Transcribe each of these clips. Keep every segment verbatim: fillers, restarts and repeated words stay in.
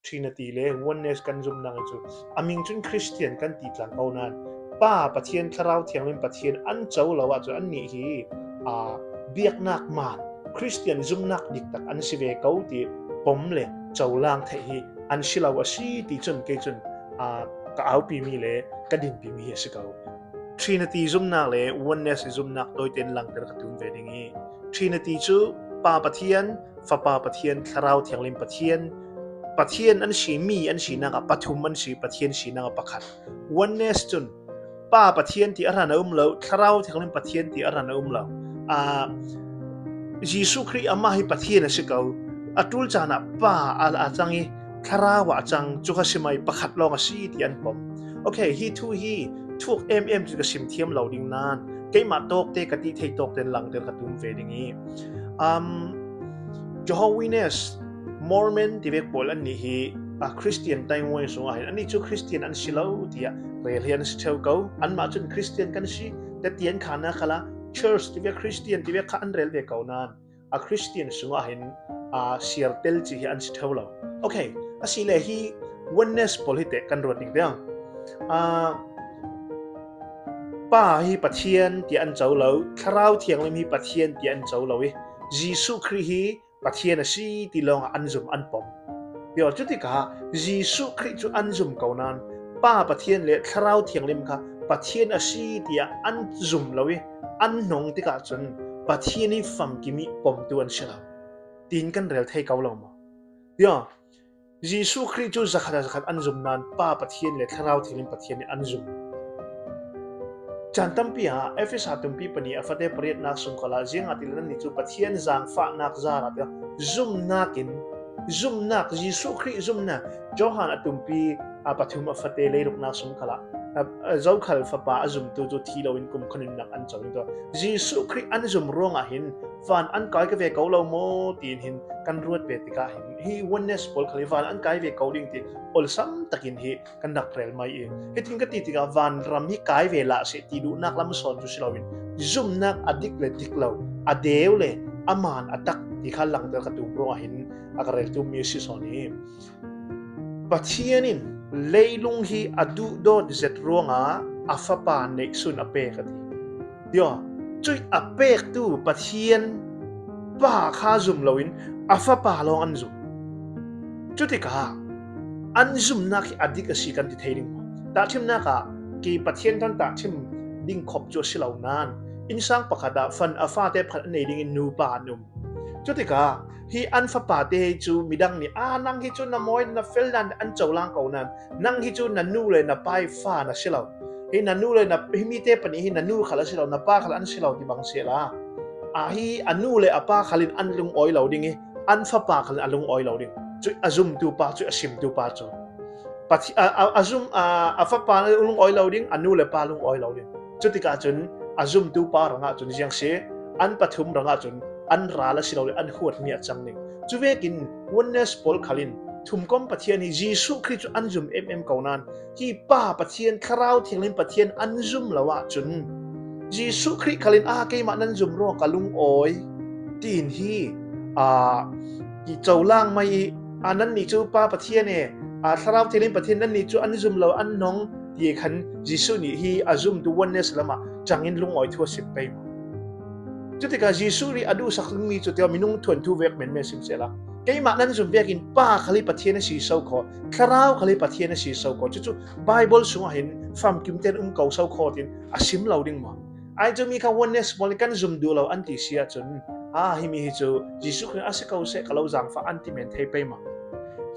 Trinity le Oneness kan zumnak hi cu a ming cun Christian kan ti tlang ko nain Pa Pathian, Thlarau Thianghlim Pathian an co lo ahcun annih hi, aa, biaknak man, Christian zumnak diktak an si ve ko ti pom le colang theih hi an si lo a si ti cun kei cun, aa, ka aupimi le ka dinpimi hi a si ko. Trinity zumnak le Oneness i zumnak tawite in langter ka tum ve ding i, Trinity cu Pa Pathian, Fapa Pathian, Thlarau Thianghlim Pathian, Pathian an si, mi an sinak ah pathum an si, Pathian sinak ah pakhat. Oneness cun Pa Pathian ti a ran a um lo, Thlarau Thianghlim Pathian ti a ran a um lo. Aa, Jesuh Khrih amah hi Pathian a si ko, a ṭul caan ah Pa a, a cang i Thlarau ah a cang, cu kha si mai, pakhat lawng a si ti an pom. Okay, hi thu hi thuk em em cu ka sim thiam lo ding nain keimah tawkte ka ti thei tawkte in langter ka tum ve ding i, um, Jehovah Witness, Mormon tivek pawl annih hi, a, Christian Taiwan sungah hin annih cu Christian an si lo tiah rel hi an si ṭheu ko. Anmah cun Christian kan si, Tatian kha na khalah church tivek, Christian tivek kha an rel ve ko nain a Christian sungah hin, aa, siartel ci hi an si ṭheu lo. Okay, asile hi Oneness pawl hi teh kan ruat ding tiang. Aa, Pa hi Pathian tiah an co lo, Thlarau Thianghlim hi Pathian tiah an co lo i, Jesuh Khrih hi Pathian a si ti lawngah an zum an pom. Tio, cutikah Jesuh Khrih cu an zum ko nain Pa Pathian le Thlarau Thianghlim kha Pathian a si tiah an zum lo i, an hnong tikah cun Pathian hi famkim i pomtu an si lo, tiin kan rel thei ko lo maw? Tio, Jesuh Khrih cu zakhat ah zakhat an zum nain Pa Pathian le Thlarau Thianghlim Pathian nih an zum. Caan tampi ah Efesa tumpi pahnih a fate pariatnak sung khalah, ziangahtile nannih cu Pathian zaangfahnak zar ah tiah zumnak in, zumnak, Jesuh Khrih zumnak, Johan a tumpi a pathum a fate leiruknak sung khalah, a, a, Zokhal Fapa a zumtu cu thi loin kumkhua nunnak an co ding tuah. Jesuh Khrih an zum ruangah hin van an kai ka ve ko lo maw tiin hin kan ruat ve tikah hin, hi Oneness pawl khal hi van an kai ve ko ding ti olsam takin hi kan rak rel mai i, hitin ka ti tikah vanram hi kai ve lah seh ti duhnak lam sawn cu si loin, zumnak a dik le dik lo, a deu le a man a tak ti kha langter ka tum ruangah hin a ka rel tummi a si sawn i, Pathian in leilung hi a duhdawt zet ruangah a Fapa neihsun a pek a ti. Tio, cuih a pektu Pathian Pa kha zum loin a Fapa lawng an zum. Cutikah an zumnak hi a dik a si kan ti thei ding maw? Tahṭhimnak ah ki Pathian than tahṭhim ding khop cu a si lo nain, innsang pakhat ah fan a fate pakhat an nei dingin nupa an um. Cutikah hi an fapate hi cu midang nih, "A, nang hi cu na mawi na fel nain an colang ko nain, nang hi cu na nu le na pa i fa na si lo. Hi na nu le na, hi mite pahnih hi na nu khal a si lo, na pa khal an si lo," ti bang sehla, a, hi a nu le a pa khal in an lungawi lo ding i, an fapa khal in a lungawi lo ding. Cuih a zumtu pa, cuih a simtu pa cu Pathi-, a, a, a zum, a, a fapa lungawi lo ding, a nu le pa lungawi lo ding. Cutikah cun a zumtu pa rangah cun ziang si, an pathum rangah cun an ral a si lo le an huatmi a cang ding. Cuvekin Oneness pawl khal in thumkom Pathian hi Jesuh Khrih cu an zum em em ko nain, hi Pa Pathian, Thlarau Thianghlim Pathian an zum lo ahcun Jesuh Khrih khal in, "A, keimah nan zum ruang ka lungawi," tiin hi, aa, i colang mai i, "A, nannih cu Pa Pathian e, a, Thlarau Thianghlim Pathian nannih cu an zum lo, an nong," ti khan Jesuh nih hi a zumtu Oneness lamah cangin lungawi thu a sim pei maw? Cutikah Jesuh nih a duhsak dingmi cu tio minung thuanthu vek menmen sim sehla, "Keimah nan zum vekin Pa khal hi Pathian a si so kho, Thlarau khal hi Pathian a si so kho. Cucu Bible sungah hin famkim tein um ko so kho," tin a sim lo ding maw? Ai cu mi kha Oneness pawl nih kan zum duh lo an ti si ahcun, "A, himi hi cu Jesuh Khrih a si ko seh, ka lo zaangfah," an ti men thei pei maw?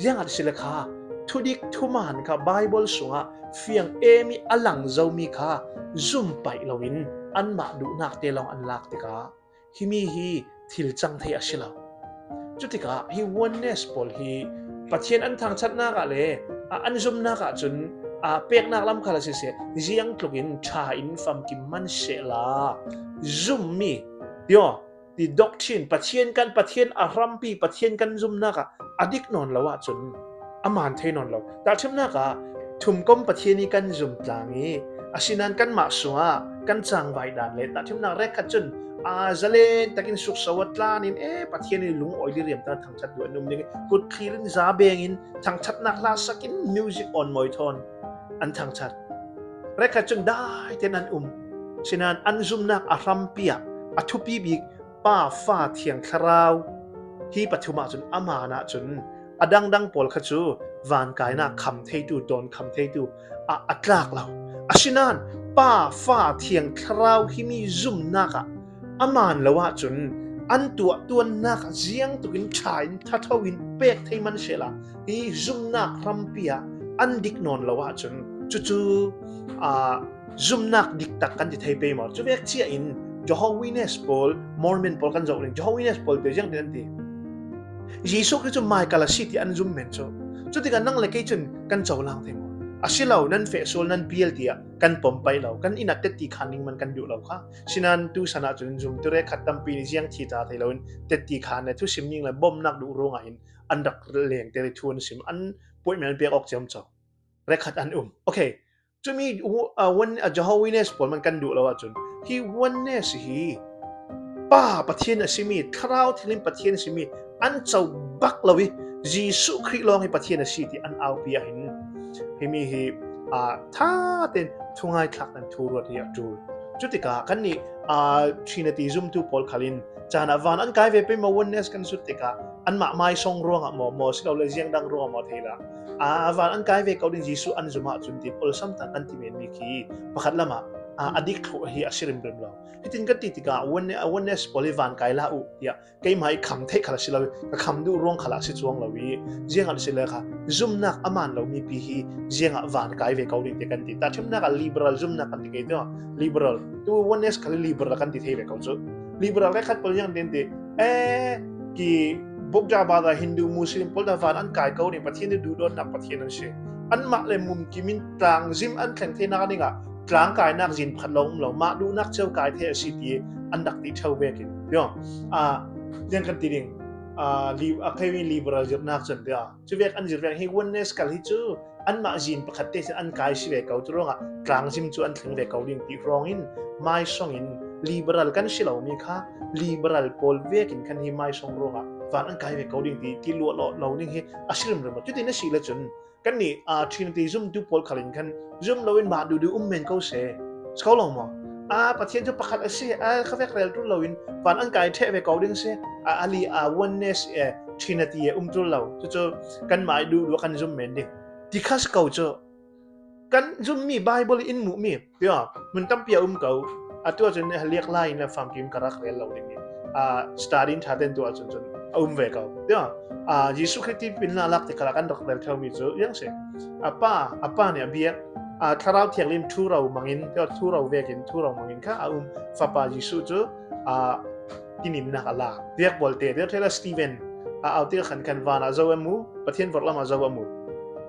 Ziangahtile kha thudik thuman kha Bible sungah fiang em i a lang zomi kha zum paih loin anmah duhnak te lawng an lak tikah himi hi thil cang thei a si lo. Cutikah hi Oneness pawl hi Pathian an thangchatnak ah le, a, an zumnak ah cun, a, peknak lam khal a siseh, ziang tlukin ṭha in famkim man sehla, zummi, tio, ti doctrine, Pathian kan, Pathian a hrampi, Pathian kan zumnak ah a dik nawn lo ahcun a man thei nawn lo. Tahṭhimnak ah thumkom Pathian hi kan zum tlang i, asinain kanmah sungah kan cangvai dan le tahṭhimnak rekkhat cun a, zalen takin sukso a tlanin, e, Pathian i lungawi liriam tan thangthat duh an um ding. Kut thlirin za bengin thangthatnak hlasakin music on mawi thawn an thangthat. Rekkhat cun daiten an um. Sinan an zumnak a hrampi ah a thupi bik Pa, Fa, Thiang Thlarau hi pathum ah cun aman ah cun a dangdang pawl kha cu vankainak kham theitu, dawn kham theitu ah a tlak lo. Asinan Pa, Fa, Thiang Thlarau himi zumnak ah aman lo ahcun an tuahtuannak ziangtukin ṭha in thatho in pek thei man sehla, hi zumnak hrampi ah an dik nawn lo ahcun cucu, aa, zumnak diktak kan ti thei pei maw? Cuvek cia in Jehovah Witness pawl, Mormon pawl kan zoh ding. Jehovah Witness pawl te ziang an ti? Jesuh Khrih cu mai kal a si ti an zum men cu. Cutikah nang le kei cun kan colang thei maw? A si lo, nan feh sual, nan pial tiah kan pom pei lo. Kan inn ah tetti khan ning man kan duh lo kha. Sinan tu san ah cun zumtu rekkhat tampi nih ziang thi ta thei loin tetti khan le thusim ning le bomnak duh ruangah hin an rak lengter i thu an sim, an puaihmi an pek awk ciamco. Rekkhat an um. Okay. Cumi, uh, one, uh, Jehovah Witness pawl man kan duh lo ahcun hi Oneness hi Pa Pathian a simi, Thlarau Thianghlim Pathian a simi an co bak lo i Jesuh Khrih lawng hi Pathian a si ti an aupi ahhin himi hi, aa, ṭha tein thungai thlak nan thu ruat hi a ṭul. Cutikah kannih, aa, Trinity zumtu pawl khal in caan ah van an kai ve pei maw? Oneness kan zut tikah anmah maisong ruangah maw, maw si lo le ziang dang ruangah maw thei la, aa, van an kai ve ko ding Jesuh an zum ahcun ti olsam tak kan ti men mi khi pakhat lamah, aa, a dik thluh hi a si rimrim lo. Hitin kan ti tikah One-, Oneness pawl hi van kai la uh tiah keimah i kham theih khal a si lo, ka kham duh ruang khal a si cuang lo i, ziangah si le kha zumnak a man lo mipi hi ziangah van kai ve ko ding ti kan ti. Tahṭhimnak ah liberal zumnak kan ti kei tiah, liberal. Tu Oneness khal liberal kan ti thei ve ko cu. Liberal rekkhat pawl ziang an ti, e, ki Buddha, Bada, Hindu, Muslim pawl dah van an kai ko ding, Pathian hi duhdawtnak Pathian an si. Anmah le mumkim in tlang zim an thleng theinak dingah tlang kainak zin pakhat lawng um lo, mah duhnak cio kai thei a si ti an rak ti ṭheu vekin. Tiah, aa, ziang kan ti ding, aa, li-, a kei liberal zirhnak cun tiah, cuvek an zir vek hi Oneness kal hi cu anmah zin pakhat te sin an kai si ve ko, cu ruangah tlang zim cu an thleng ve ko ding ti hrawngin maisong in liberal kan si lomi kha liberal pawl vekin khan hi maisong ruangah van an kai ve ko ding ti, ti luah lo, lo ding hi a si rimrim. Cutin a si le cun, kannih, aa, Trinity zumtu pawl khal in khan zum loin mah duhduh um men ko seh. Si ko lo maw? Aa, Pathian cu pakhat a si, aa, khavek rel ṭul loin van an kai ṭheh ve ko ding si. Aa, a li, aa, Oneness, eh, Trinity, eh, um ṭul lo. Cucu kanmah i duhduh kan zum men ding ti kha si ko cu. Kan zummi Bible in muhmi tiah hmun tampi a um ko. Atu ahcun liak lai in le famkim ka rak rel lo ding i, aa, study in ṭha tein tu ahcun cun a um ve ko. Tiah, aa, Jesuh Khrih tipil na lak tikah kan rak rel ṭheumi cu ziang si. A Pa, a Pa nih a biak, aa, Thlarau Thianghlim thuro mangin, tiah thuro vekin thuro mangin kha a um. Fapa Jesuh cu, aa, tinimnak a lak. Biak pawl te, tiah ṭhela Stephen, aa, au tiah khan khan van ah zo a mu, Pathian vorhlam ah zo a mu.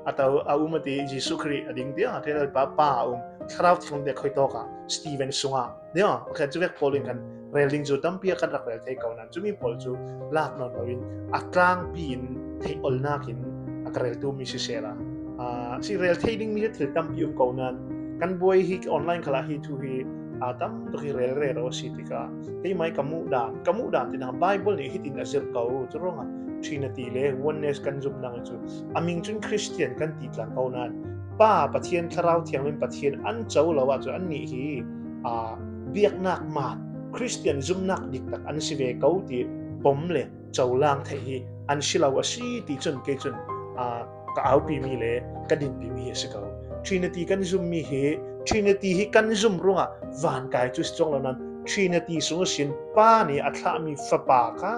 A to, a um a ti Jesuh Khrih a ding tiah, ṭhela Pa, Pa a um. Thlarau Thianghlim te khoi tawk ah Stephen sungah. Nia, pakhat cuvek pawl in kan rel ding cu tampi a kan rak rel thei ko nan, cumi pawl cu lak nawn loin a tlangpi in theih olnak in a ka rel tu mi siseh la, aa, si rel thei ding mi cu thil tampi um ko nan, kan buai hi online khal ah hi thu hi, aa, tam tuk hi rel rero a si tikah keimah i ka muh dan, ka muh dan ti hna Bible nih hitin a zirh ko, cu ruangah Trinity le Oneness kan zumh dang cu a ming cun Christian kan ti tlang ko nan, Pa Pathian, Thlarau Thianghlim Pathian an co lo ahcun annih hi, aa, biaknak man, Christian zumhnak diktak an si ve ko ti pom le colang theih hi an si lo a si ti cun kei cun, aa, ka aupi mi le ka dinpi mi hi a si ko. Trinity kan zummi hi, Trinity hi kan zumh ruangah vankai cu si cuang lo nan, Trinity sung ihsin Pa nih a thlahmi Fapa kha,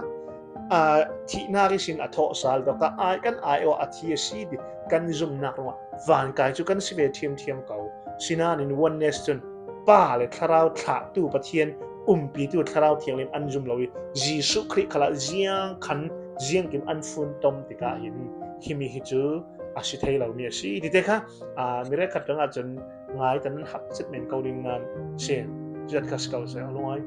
aa, thihnak ihsin a thawh sal, tua ka ai, kan ai awh a thi a si ti kan zumhnak ruangah vankai cu kan si ve ṭhiamṭhiam ko. Sinain Oneness cun Pa le Thlarau thlahtu Pathian, umpitu Thlarau Thianghlim an zum lo i Jesuh Khrih khal ah ziang khan ziangkim an fun tom tikah hin himi hi cu a si thei lomi a si. Tite kha, aa, mi rekhat hrangah cun ngai tan an hak chet men ko ding nan si. Cucat kha si ko seh, a lungai.